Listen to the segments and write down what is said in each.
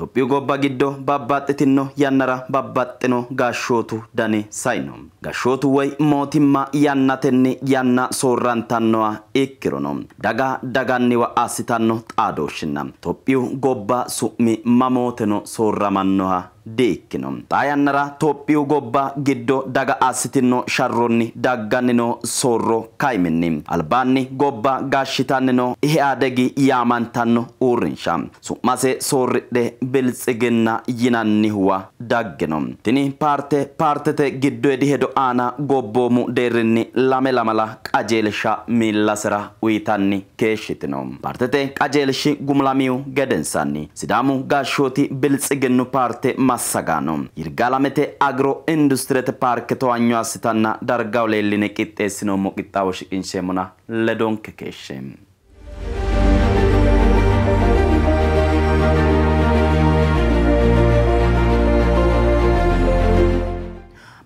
Tophiyu gobba giddo babbaxxitino yannara babbaxxino gashshootu dani saino. Gashshootu woy mootimma yannatenni yanna soorrantannoha ikkirono daga daganniwa assitanno xaadooshshinna Tophiyu gobba su'mi mamooteno soorramannoha di'ikkino. Xaa yannara Tophiyu gobba giddo daga assitino sharronni dagganni noo soorro kaiminni albaanni gobba gashshitanni noo Ihadegi yaamantanno uurrinsha su'mase soorridhe Biltsiginna yinannihuwa daggino. Tini paarte paartete giddoyidi hedo aana gobboomu deerrinni lame lamala qajeelsha miillasera uyitanni keeshshitino. Paartete qajeelshi gumulamihu gedensaanni Sidaamu gashshooti Biltsiginnu paarte massagaano Yirgaalamete agro industirete paarke towaanyo assitanna dargaho leelline qixxeessinoommo qixxaawo shiqinsheemmona ledonke keeshshe.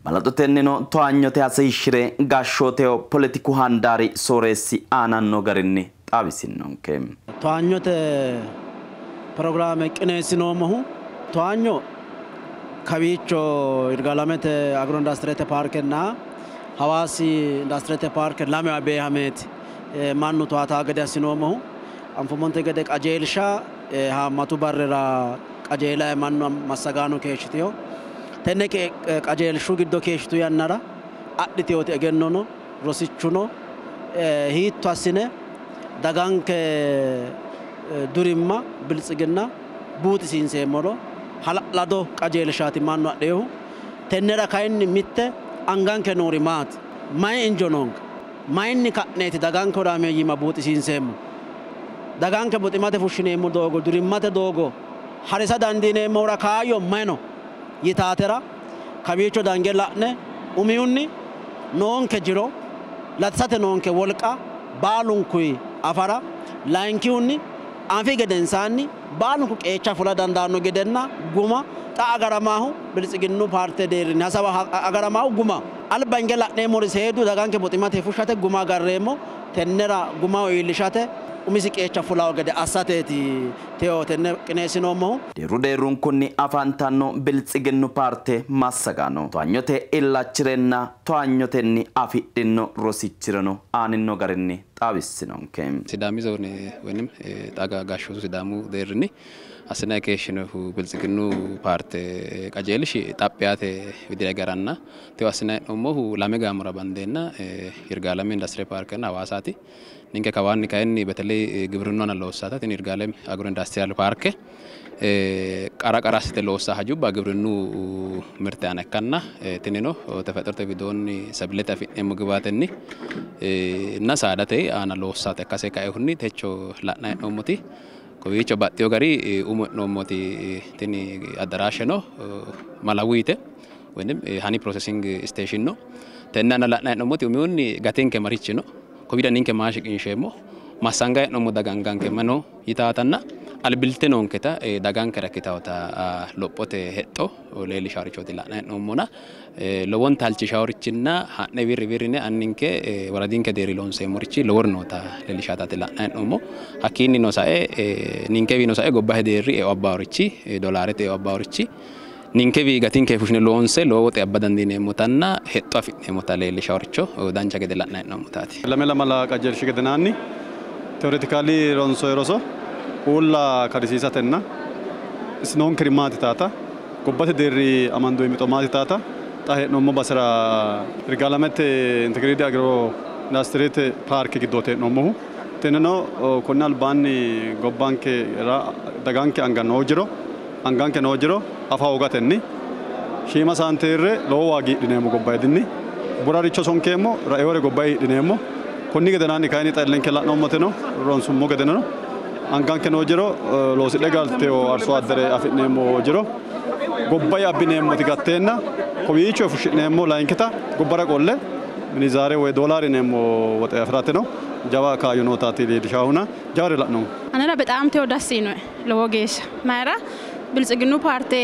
Balaxotennino towaanyote hasiishshire gashshooteho poletiku handaari sooreessi aananno garinni xawisinonke. Towaanyote pirogiraame qineessinoommohu towaanyo kawiicho Yirgaalamete agro industirete paarkenna Hawaasi industirete paarke lamewa beehameeti mannu towaata gede assinoommohu. Anfummonte gede qajeelsha haammatu barrira qajeelae mannu massagaano keeshshiteyo. Tenne qajeelshu giddo keeshshitu yannara adhiteyooti egennono rosichuno hiitto assine daganke durimma biltsiginna buuxisiinseemmoro hala'lado qajeelshaati mannu adheehu. Tennera kayinni mitte anganke noori maati? Mayi injo noonke? Mayinni ka'neeti daganke horaameeyyimma buuxisiinseemmo? Daganke buximate fushshineemmo doogo, durimmate doogo harisa dandiineemmohura kaayyo mayi no yitaatera kawiicho dange la'ne umihunni noonke jiro latisate noonke wolqa baalunkuyi afara, layinkihunni anfi gedensaanni baalunku qeecha fula dandaanno gedenna guma xa agaramaahu Biltsiginnu paarte deerrinni hasawa agaramaahu guma alba hinge la'neemmori seedu daganke buximate fushshate guma agarreemmo. Tennera gumaho iillishate umisi qeecha fulawo gede assateeti teo tenne qineessinoommohu. Deerru deerrunkunni afantanno Biltsiginnu paarte massagaano towaanyote illachirenna towaanyotenni afidhino rosichireno aaninno garinni xawissinonke. Sidaami zoone woynim xaga gashshootu Sidaamu deerrinni assinanni keeshshinohu Biltsiginnu paarte qajeelshi xaphiyaate widira garanna teo assinanni hee'noommohu lame gaamora bandeenna Yirgaalame industire paarkenna Hawaasaati. Ninke kawaanni kayinni beteley gibrinnu aana loossata tini Yirgaalame agro industrial paarke qara qara assite loossa hajubba gibrinnu mirte aana ikkanna tinino tefexrote widoonni sabilete afi'neemmo gibaatenni na saadate aana loossate ikkase kaehunni techo la'nanni hee'noommoti kowiicho baxxeyo gari umo hee'noommoti tini addaraasheno malawuyite woynim hani processing station no. Tenne aana la'nanni hee'noommoti umihunni gatinke marichi no, kowida ninke maa shiqinsheemmo, massanga hee'noommo daganganke mano yitaatanna albilte noonketa dagankera ikkitawota lophote hexxo leellishaworichooti la'nanni hee'noommona lowonta halchishaworichinna ha'ne wirri wirrine anninke woradinke deerri loonseemmorichi lowori noota leellishataati la'nanni hee'noommo. Hakkiinnino sae ninkewiino sae gobbahe deerri eo abbaworichi dolaarete eo abbaworichi ninkewi gatinke fushshine loonse lowo woxe abba dandiineemmotanna hexxo afi'neemmota leellishaworicho dancha gede la'nanni hee'noommotaati. Lame lamala qajeelshi gedenaanni teoretikali ronsoyi roso uulla kadisiisatenna isinonkeri maati taata gobbate deerri amandoyi mixo maati taata xa hee'noommo basera Yirgaalamete integridi agro industirete paarke giddooti hee'noommohu. Tenneno konni albaanni gobbankera daganke anga noo jiro anganke noo jiro afa hoogatenni shiima saanteerre lowo waagi hidhineemmo gobbayidinni buraricho sonkeemmo raeore gobbayi hidhineemmo. Konni gedenaanni kayinni xa illenke la'noommoteno ronsummo gedeneno anganke noo jiro loosidhe galteyo arso addere afi'neemmo jiro gobbayi abbineemmoti gatteenna kowiicho fushshi'neemmo layinkita gobbara qolle minizaare woy doolaari yineemmo woxe afirateno jawa kaayyo nootaati leellishahuna jaware la'noommo. Anera bexaam teo dassi yinoe lowo geeshsha mayira Biltsiginnu paarte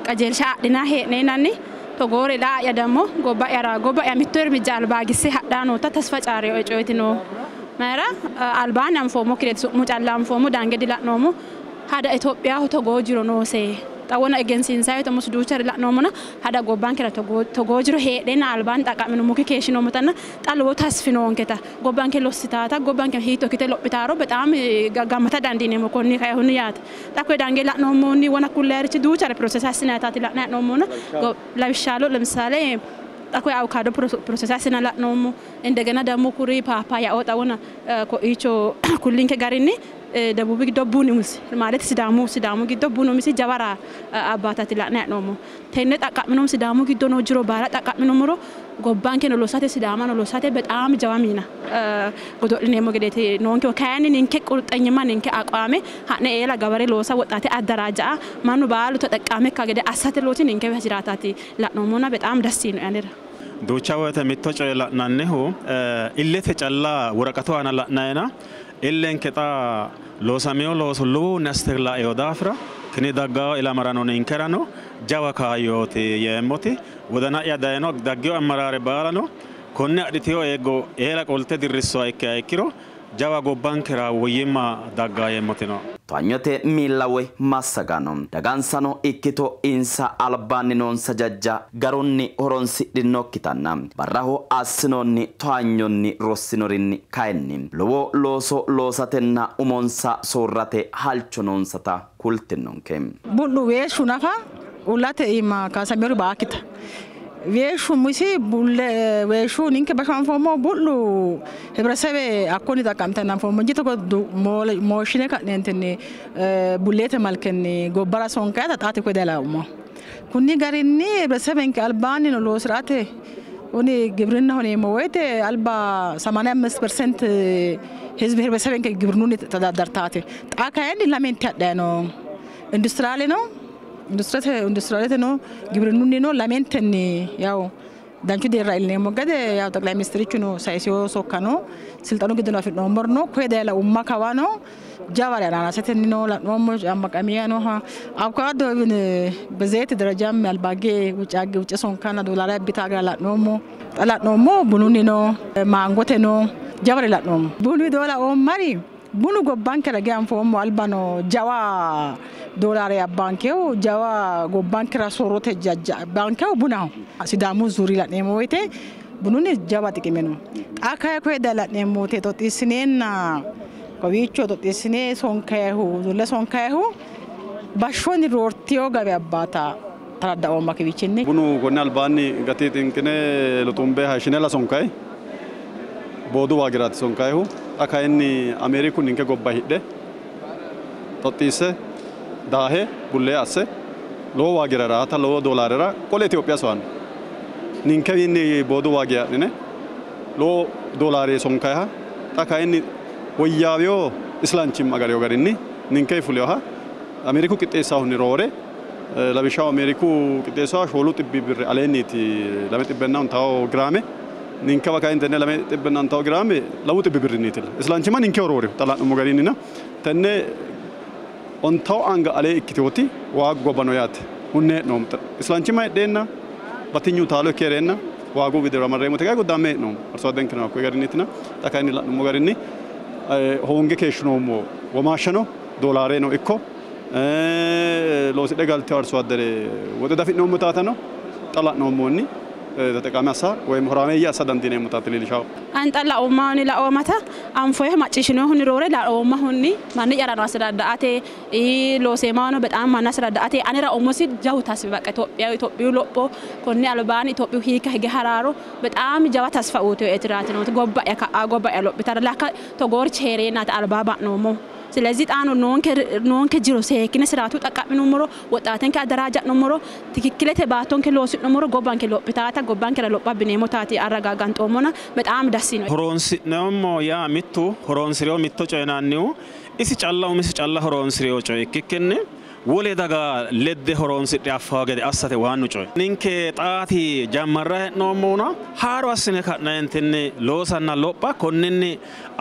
qajeelsha adhina hee'neenanni togoore laa'ya dammo gobba'yara gobba'ya mitto irmijja albaagisse hadhaa noota tasfa caareo coyiti noo mayira albaanni anfoommo kireeti su'mu calla anfoommo dange dila'noommo. Hada Itophiyaho togoo jiro noose xawona egensiinsayi mus duuchare la'noommona hada gobbankera togoo jiro heedheenna albaanni xaqqa'minummokki keeshshinoommotanna xa lowo tasfi noonketa gobbanke lossitaata gobbanke hiitto ikkite lophitaaro bexaam gammata dandiineemmo konni kaehunni yaate. Xa koye dange la'noommohunni wona kullayirichi duuchare process assinayitaati la'nayi hee'noommona lawishshaho ለምሳሌ xa koye avocado process assina la'noommo እንደገና ደግሞ kuri ፓፓያኦ xawona koicho kullinke garinni ደቡብ giddo bunu umisi ማለት ሲዳሙ ሲዳሙ giddo bunu umisi jawara abbaataati la'nayi hee'noommo. Tenne xaqqa'minoommo Sidaamu giddo noo jiro baala xaqqa'minummoro gobbankeno lossate Sidaamano lossate በጣም jawa miina godo'lineemmo gedeeti noonke. Kayinni ninke qurxenyimma ninke aqwaame ha'ne eela gabare loosa woxxaate addaraja'a mannu baalu ተጠቃሚ ikka gede assate loosi ninke hasi'raataati la'noommona በጣም ደስ yiinoe anera. Duucha woyte mitto coye la'nannihu illete calla woraqatu aana la'nayina illenke xa loosameyo looso lowohunni assite la'eyo daafira tini daggawo ilamarano ninkerano jawa kaayyooti yeemmoti wodana'ya dayino daggeyo ammaraare baalano konne adhiteyo eeggo eela qolte dirrissoha ikkiha ikkiro jawa gobbankera woyyimma daggaa yeemmoti no. Towaanyote miilla woy massagaano dagansano ikkito insa albaanni noonsa jajja garunni horonsidhinokkitanna barraho assinoonni towaanyonni rossinorinni kayinni lowo looso loosatenna umonsa soorrate halcho noonsata kultinonke. Bullu weeshshu nafa uullate iima kaasameri baakkita. Weeshshu misi bulle weeshshu ninke basho anfoommo bullu ህብረተሰብ akkonni xaqqamtanna anfoommo inji togo mooshshine ka'neentinni bulleete malkenni gobbara sonkayita xaate koye dalaummo. Kunni garinni ህብረተሰብንke albaanni no loosirate kuni ግብርናው yineemmo woyte alba 85% ህዝብ ህብረተሰብንke ግብርኑን ተዳደርታate. Xa kayinni lamenti hadhayi no industiraale no industiraalete no gibrinnunni no lamentenni yaw danchu deerra iillineemmo gede yaw ጠቅላይ ሚኒስትሪchuno sayisino sokka no silxanu giddono afi'noommori no koye daye laumma kawa no jaware ananasetenni no la'noommo ammaqamiya nooha avocado በዘይት ደረጃም albaagge ውጭ ውጭ sonkanna doolaare abbitaa gara la'noommo xa la'noommo bununni no maangote no jaware la'noommo. Bunu doola oommari bunu gobbankera ge anfoommo alba no jawa doolaare abbankehu jawa gobbankera soorrote jajja abbankehu bunaho. Sidaamu zuuri la'neemmo woyte bununni jawa xiqime no. Xa kayi koye daye la'neemmo woyte xoxxiissineenna kowiicho xoxxiissine sonkayihu udulle sonkayihu bashshonni roorteyo gawe abbaata taraddaoomma kiwichinni. Bunu konni albaanni gati xinqine luxumbe hayishshinella sonkayi boodu waagiraati sonkayihu. Xa kayinni Ameeriku ninke gobba hidhe xoxxiisse daahe bullee asse lowo waagira raata lowo doolaarera qole Itiyophiya soyanno. Ninkewiinni boodu waagi adhine lowo doolaare sonkayiha xa kayinni woyyaaweyo islanchimma agareyo garinni ninke fuleyoha Ameeriku qixxeessaahunni roore lawishshaho Ameeriku qixxeessaha 7 birri aleenniiti 250 giraame ninkewa kayinni tenne 250 giraame 2 birrinniitilla. Islanchimma ninkeho rooreho xa la'nummo garinnina tenne 10 anga alee ikkiteyooti waagu gobba no yaate hunne hee'noommo. Islanchimma heedheenna batinyu taalo ikke heereenna waagu widira marreemmote kayi goddaame hee'noommo. Arso addenkeno hakkoye garinniitina xa kayinni la'nummo garinni hoonge keeshshinoommo womaashshano doolaareno ikko loosidhe galteyo arso addere woxe dafi'noommo taatano xa la'noommohunni ተጠቃሚ assa ወይም horaameeyye assa dandiineemmotaati leellishawo. Ani xa laommahunni laoommata anfoye macciishshinohunni roore laoommahunni manni'yarano asiradda'ate looseemmahano በጣም manna asiradda'ate anera umosi jawu tasfi በቃ Itophiyu lopho konni albaanni Itophiyu hiikka hige haraaro በጣም jawa tasfa uyiteyoe tiraati nooti gobba'ya ka'a gobba'ya lophitara lakka togoorichi heereennaati albaa ba'noommohu. ስለዚህ xaano noonke jiro seekkine siraatu xaqqa'minummoro woxxaatenke addaraaja'nummoro tikikkilete baattonke loosi'nummoro gobbanke lophitaata gobbankera lopha abbineemmotaati arragagganxoommona በጣም ደስ ይኖ Horonsi'neemmo yaa mittu horonsireyo mitto coye yinannihu isi calla umisi calla horonsireyo coye ikkikkinni wole daga ledde horonsidhe affawo gede assate waannu coye. Ninke xaati jammarra hee'noommohuna haaro assine ka'neentinni loosanna lopha konninni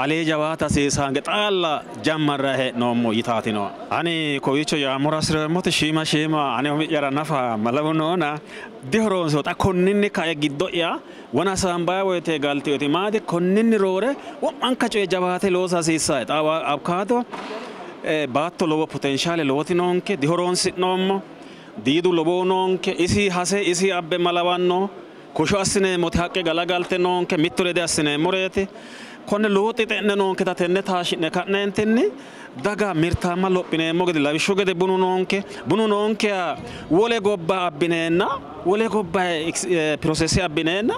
alee jawaata hasiisaanke xaalla jammarra hee'noommo yitaati nooa. Ani kowiicho yaammora hasireemmoti shiima shiima ane umi'yara nafa malawu noona dihoronsiro xa konninni kae giddo'ya wona hasaambayi woyte galteyoti maati konninni roore wo'manka coye jawaate loosa hasiissae. Xa avocado Baatto lowo potenshaale lowoti noonke dihoroonsi'noommo. Diidu lowo noonke isi hase isi abbe malawanno kosho assineemmoti haqqe galagalte noonke mittore diassineemmoreeti. Konne lowo xixe'ne noonketa tenne taashi'ne ka'neentinni daga mirtaamma lophineemmo gede lawishshu gede bunu noonke bunu noonkeha wole gobba abbineenna wole gobba pirosese abbineenna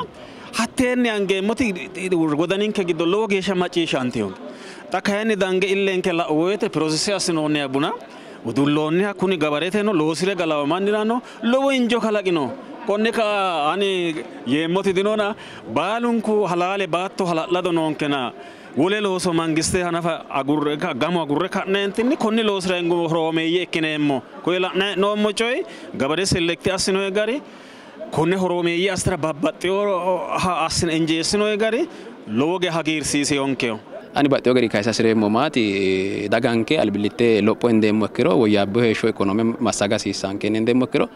hatteenni angeemmoti wodaninke giddo lowo geeshsha macciishshantino. Xa kayinni dange illenke la'u woyte pirosese assinoonniha buna udulloonniha kuni gabareteno loosire galawo mannirano lowo injo kalaqino. Konne ka ani yeemmoti dinona baalunku halaale baatto hala'lado noonkena wole looso mangiste hanafa agurre gamo agurre ka'neentinni konni loosira horoomeeyye ikkineemmo. Koye la'nanni noommo coyi gabare selekti assinoyi gari konne horoomeeyye assitara babbaxxewo assine injeessinoyi gari lowo geeshsha hagiirsiisinonkeho. Ani baxxewo gari kayisa hasireemmo maati daganke albillitte lopho hendeemmo ikkiro woyyaabbewo heeshsho ikonoome massaga hasiissanke hendeemmo ikkiro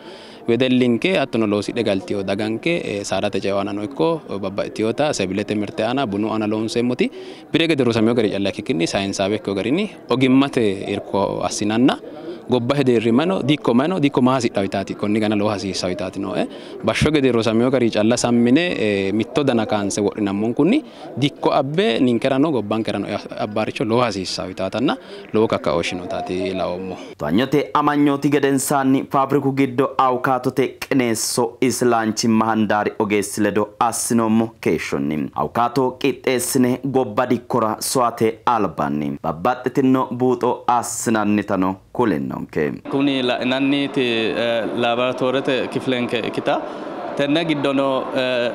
wedellinke hattono loosidhe galtiyo daganke saadate ceo aanano ikko babbaxxiteyota sebilete mirte aana bunu aana loonseemmoti bire gede rosameyo gari calla ikkikkinni sayinsaawe ikkewo garinni ogimmate irko assinanna gobba deerrimano dikko mano dikko maa hasidhawo yitaati konni gana lowo hasiissawo yitaati nooe bashsho gede rosameyo gari calla sammine mitto dana kaanse wodhinammonkunni dikko abbe ninkerano gobbankerano abbaaricho lowo hasiissawo yitaatanna lowo kakkaooshshi nootaati laoommo. Towaanyote amanyooti gedensaanni faabiriku giddo awukaatote qineesso isilanchimma handaari ogeessi ledo assinoommo keeshshonni awukaato qixxeessine gobba dikkora soate albaanni babbaxxitino buuxo assinannitano kulinonke. Kuni la'inanniti laaboraatoorete kifilenke ikkita tenne giddono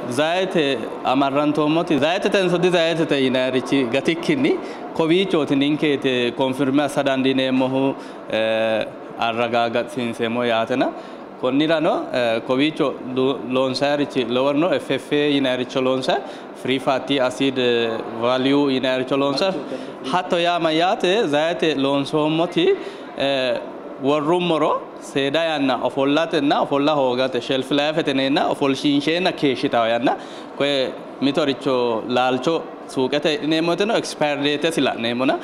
zayite amarrantoommoti zayitetenso dizayitete yinayirichi gatikkinni kowiichooti ninkeeti konfirme assa dandiineemmohu arragaagatisiinseemmo yaatena. Konnirano kowiicho loonsayirichi loworno FFA yinayiricho loonsayi free fatty acid value yinayiricho loonsayi hatto yaa mayyaate zayite loonsoommoti worrummoro seeda yanna ofollatenna ofolla hoogate shelf life tenenna ofolshiinsheenna keeshshitawo yanna koye mitoricho laalcho suuqete hidhineemmoteno expire date la'neemmona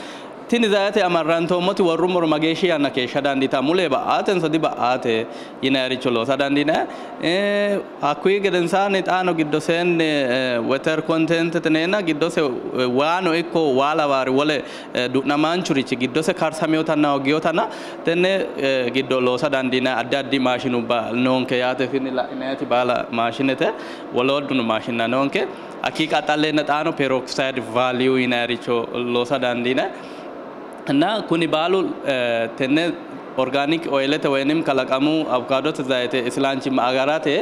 tini zayite amarrantoommoti worrummoro mageeshshi yanna keeshsha dandiita mule ba'aatenso diba'aate yinayiricho loosa dandiinayi. Hakkuyi gedensaanni xaano giddoseenni water content teneenna giddose waano ikko waa lawaari wole du'namaanchurichi giddose karsameyotanna hoggiyotanna tenne giddo loosa dandiinayi addi addi maashinubba noonke yaate. Tini la'inayiti baala maashinete woloodduno maashinna noonke. Hakkii qaxxalleenna xaano peroxide value yinayiricho loosa dandiinayi. እና kuni baalu tenne organic oilete woyinim kalaqamu awukaadote zayite isilanchimma agarate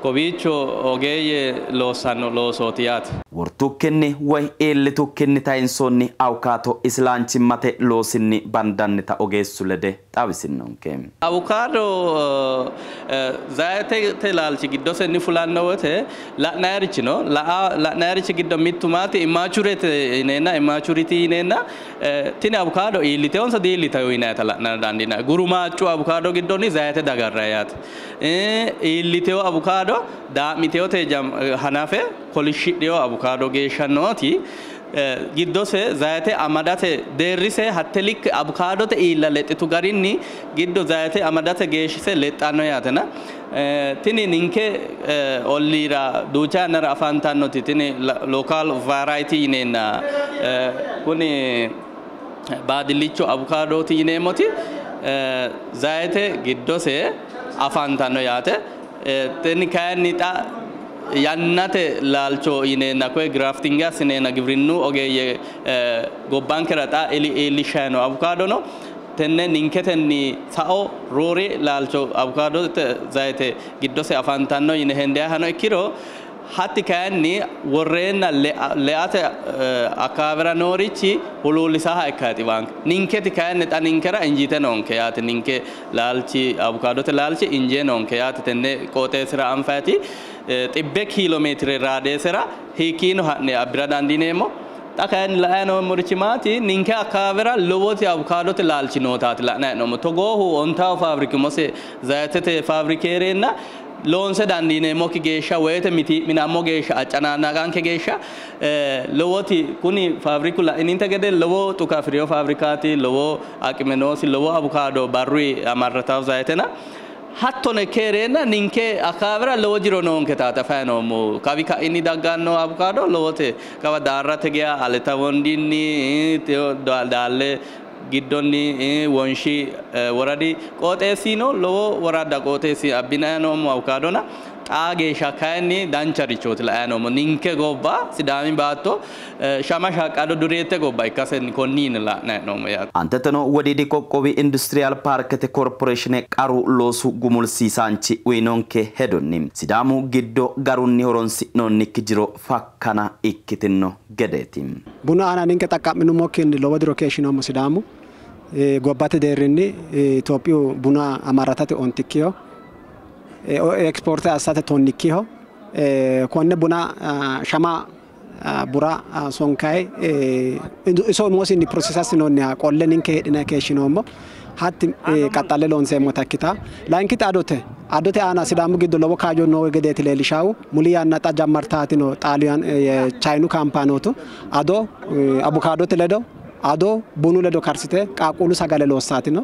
kowiicho ogeeyye loossanno loosooti yaate. Wortukkinni woy iillitukkinni tayinsoonni awukaato isilanchimmate loosinni bandannita ogeessu lede xawisinonke. Awukaado zayitete laalchi giddosenni fulanno wote la'nayirichi no la'nayirichi giddo mittu maati immaturete yineenna immaturity yineenna tini awukaado iillitewonso diillitewo yinayita la'nara dandiinanni. Gurumaachu awukaado giddonni zayite dagarra yaate. Iillitewo awukaado daa'mitewote hanafe kolishshidhewo awukaado geeshsha nooti giddose zayite amadate deerrise hatte likke awukaadote iilla lexxitu garinni giddo zayite amadate geeshshise lexxanno yaatena. Tini ninke olliira duucha yannara afantannoti tini local variety yineenna kuni baadillicho awukaadooti yineemmoti zayite giddose afantanno yaate. Tini kayinni xa yannate laalcho yineenna koye grafting assineenna giwirinnu ogeeyye gobbankera xa iillishshayi no awukaadono tenne ninketenni sao roore laalcho awukaadote zayite giddose afantanno yine hendayiihano ikkiro hatti kayinni worreenna leate akkaawera noorichi huluullisaaha ikkayi xiwaanke. Ninketi kayinni xa ninkera injiite noonke yaate. Ninke laalchi awukaadote laalchi injee noonke yaate. Tenne qooxeessira anfayiti 100 kiiloomeetire raadeesera hiikkiino ha'ne abbira dandiineemmo. Xa kayinni la'ayi noommorichi maati ninke akkaawera lowoti awukaadote laalchi nootaati la'nayi noommo. Togoohu ontawo faabiriki mose zayitete faabiriki heereenna Loonse dandiineemmokki geeshsha woyte miti'minammo geeshsha accananaaqanke geeshsha lowoti kuni faabiriku la'ininte gede lowo xuka afirino faabirikaati, lowo aqime noosi, lowo abukaado barruyi amarratawo zayitena hattono ikke heereenna ninke akaawira lowo jiro noonketaati afayi noommohu. Kawi ka'inni dagganno abukaado lowote kawa daarrate geya Aleta wondinni Daalle giddonni Wonshi woradi qooxeessino lowo woradda qooxeessi abbinayi noommo abukaadona xaa geeshsha kayinni dancharichooti la'ayi noommo. Ninke gobba Sidaami baatto shama shaqqado dureette gobba ikkasenni konniini la'nayi noommo yaate. Aanteteno Wodiidi qoqqowi industiriyaal paarkete korporeeshine qaru loosu gumulsiisaanchi uyinonke hedonni Sidaamu giddo garunni horonsi'noonnikki jiro fakkana ikkitino gedeeti. Bunu aana ninke xaqqa'minummokkinni lowo diro keeshshinoommo Sidaamu gobbate deerrinni Itophiyu buna amaratate ontikkiho, ekspoorte assate tonnikkiho, konne buna shama bura sonkayi iso umosinni process assinoonniha qolle ninke hedhinayi keeshshinoommo. Hatti qaxxalle loonseemmota ikkita. Layinkiti adote. Adote aana Sidaamu giddo lowo kaayyo noo gedeeti leellishawu. Muli yanna xa jammartaatino Xaaliyaan Chayinu kaampaanootu ado abukaadote ledo ado bunu ledo karsite qaaqquullu sagale loossaatino.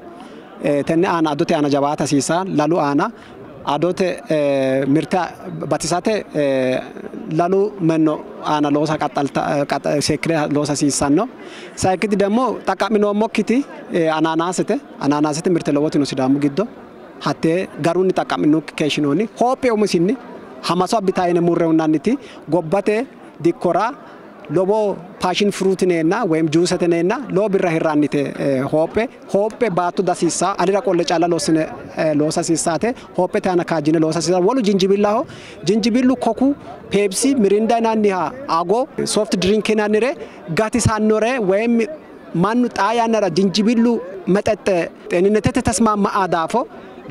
Tenne aana adote aana jawaata hasiissa. Lalu aana adote mirte batisate lalu menno aana loosa qaxxalta seekkine loosa hasiissanno. Sayikkiti ደግሞ xaqqa'minoommokkiti anaanaasete. Anaanaasete mirte lowoti no Sidaamu giddo. Hattee garunni xaqqa'minokki keeshshinoonni. Hoophe umisinni hamaso abbitayi yine murre hunnanniti gobbate dikkora lowo passion fruit neenna ወይም juusete neenna lowo birra hirrannite hoophe. Hoophe baatto dasiissa alira qolle calla loosine loosa hasiissaate. Hoophete aana kaajjine loosa hasiissa. Wolu jinjibillaho. Jinjibillu koku, peepsi, mirinda yinanniha ago, soft drink yinannire gatisannore ወይም mannu xaa yannara jinjibillu mexexxe ጤንነትete ተስማማ daafo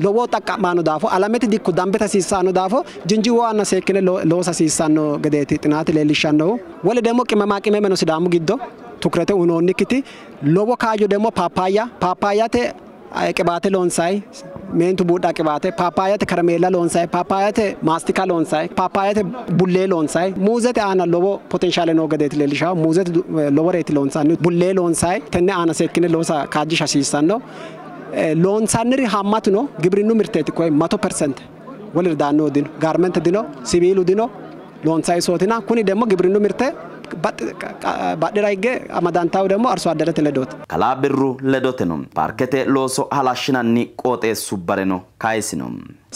lowo xaqqa'maano daafo alamete dikko dambete hasiissanno daafo jinjiwo aana seekkine loosa hasiissanno gedeeti xinaati leellishshannohu. Wole ደግሞ ቅመማ ቅመም ነው Sidaamu giddo tukurete uyinoonnikkiti lowo kaayyo ደግሞ ፓፓያ ፓፓያte qibaate loonsayi meentu buudha qibaate ፓፓያte karameella loonsayi ፓፓያte maastika loonsayi ፓፓያte bullee loonsayi muuzete aana lowo potenshaale noo gedeeti leellishawo. Muuzete loworeeti loonsanni bullee loonsayi tenne aana seekkine loosa kaajjisha hasiissanno. Loonsanniri haammatu no gibrinnu mirteeti koye 100% woliri daannohu dino, garmente dino, siwiilu dino, loonsayi sootina kuni ደግሞ gibrinnu mirte badhera higge amadantahu ደግሞ አርሶ አደረte ledooti. Kalaa Birru ledoteno paarkete looso halashshinanni qooxeessubbareno kayisino.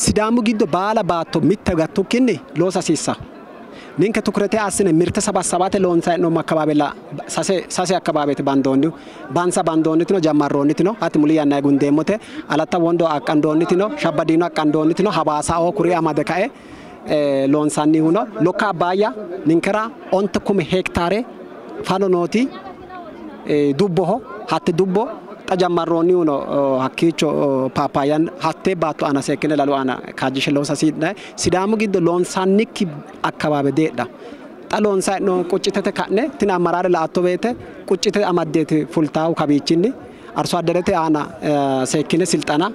Sidaamu giddo baala baatto mitte gattukkinni loosa hasiissa. Ninke tukurete assine mirte sabassabate loonsayi hee'noommo akabaabe sase akabaabeeti bandoonnihu. Bansa bandoonnitino, jammarroonnitino, hatti muli yannayi gundeemmote, Alatta Wondo aqqandoonnitino, Shabbadiino aqqandoonnitino, Hawaasao kuri amade kae loonsannihu no. Lokka Abbaayya ninkera 9 hektaare fano nooti dubboho. Hatte dubbo xa jammarroonnihu no hakkiicho paappaayyan hattee baatto aana seekkine lalu aana kaajjishe loosa hasiissanno. Sidaamu giddo loonsannikki akabaabe deedha. Xa loonsayi hee'noommo quccitete ka'ne tini ammaraare la'atto woyte quccite amaddeeti fultaahu kawiichinni. Arso adderete aana seekkine silxana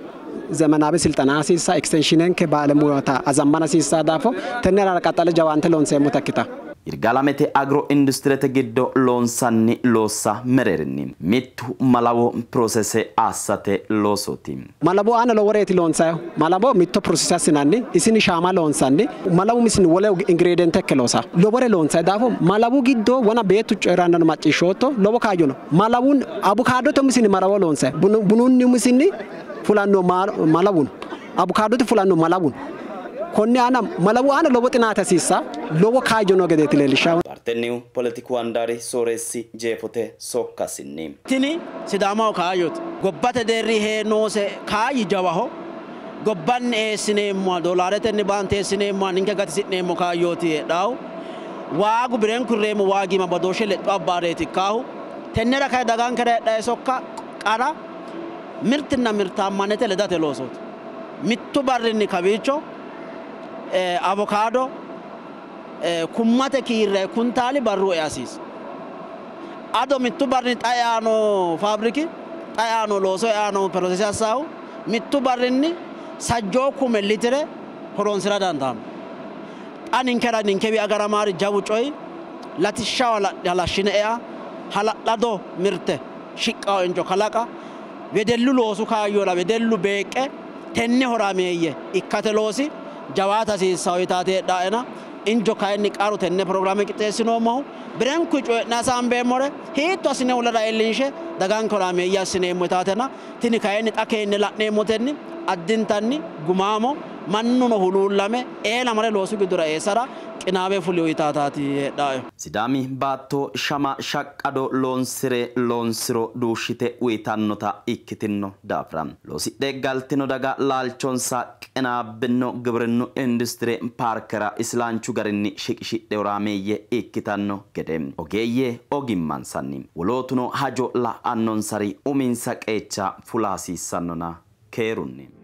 ዘመናዊ ስልጠና hasiissa extensionenke ባለሙያታ azammana hasiissa daafo tenne aana qaxxale jawaante loonseemmota ikkita. Yirgaalamete agro industirete giddo loonsanni loossa mereerinni mittu malawo processe assate loosooti. Malawo aana loworeeti loonsayihu. Malawo mitto processe assinanni isinni shaama loonsanni malawu misinni wole ingrediente ikke loosa lowore loonsayi daafo malawu giddo wona beettu coyi'rannano macciishshootto lowo kaayyo no. Malawun abukaadote umisinni malawo loonsayi bununni umisinni fulanno malawun abukaadote fulanno malawun konne aana malawu aana lowo xinaate hasiissa lowo kaayyo noo gedeeti leellishshawo. Paartennihu poletiku handaari sooreessi jeefote sokkasinni. Tini Sidaamaho kaayyote. Gobbate deerri hee'noose kaayyi jawaho. Gobbanni eessineemmoha doolaaretenni baante eessineemmoha ninke gatisi'neemmo kaayyooti heedhaahu. Waagu birenkurreemmo waagima badooshshe lexxo abbaareeti ikkaahu. Tennera kayi dagankera heedhaye sokka qara mirtinna mirtaammanete ledate loosooti. Mittu barrinni kawiicho avokaado kummate kiirre kuntaali barru ea hasiisa. Ado mittu barrinni xa eano faabiriki xa eano looso eano pirosese assaahu mittu barrinni sajjoo kume litire horonsira dandaanno. Xa ninkera ninkewi agaramaari jawu coyi latishshaho halashshine ea, hala'lado mirte shiqqawo injo kalaqa, wedellu loosu kaayyora wedellu beeqqe tenne horaameeyye ikkate loosi jawaata hasiissawo yitaati heedhaena injo kayinni qaru tenne pirogiraame qixxeessinoommohu birenkuyi coyi'ne hasaambeemmore hiitto assine wulara iillinshe daganke horaameeyye assineemmo yitaatena tini kayinni xa keenne la'neemmotenni addintanni gumaamo mannuno huluullame eela mare loosu giddora eessara qinaawe fuliyo yitaataati heedhaayo. Sidaami baatto shama shaqqado loonsire loonsiro duushshite uyitannota ikkitinno daafira loosidhe galtino daga laalchonsa qinaabbino gibrinnu industire paarkera isilaanchu garinni shiqishidhe horaameeyye ikkitanno gede ogeeyye ogimmansanni wolootuno hajo la'annonsari uminsa qeecha fula hasiissannona keerunni.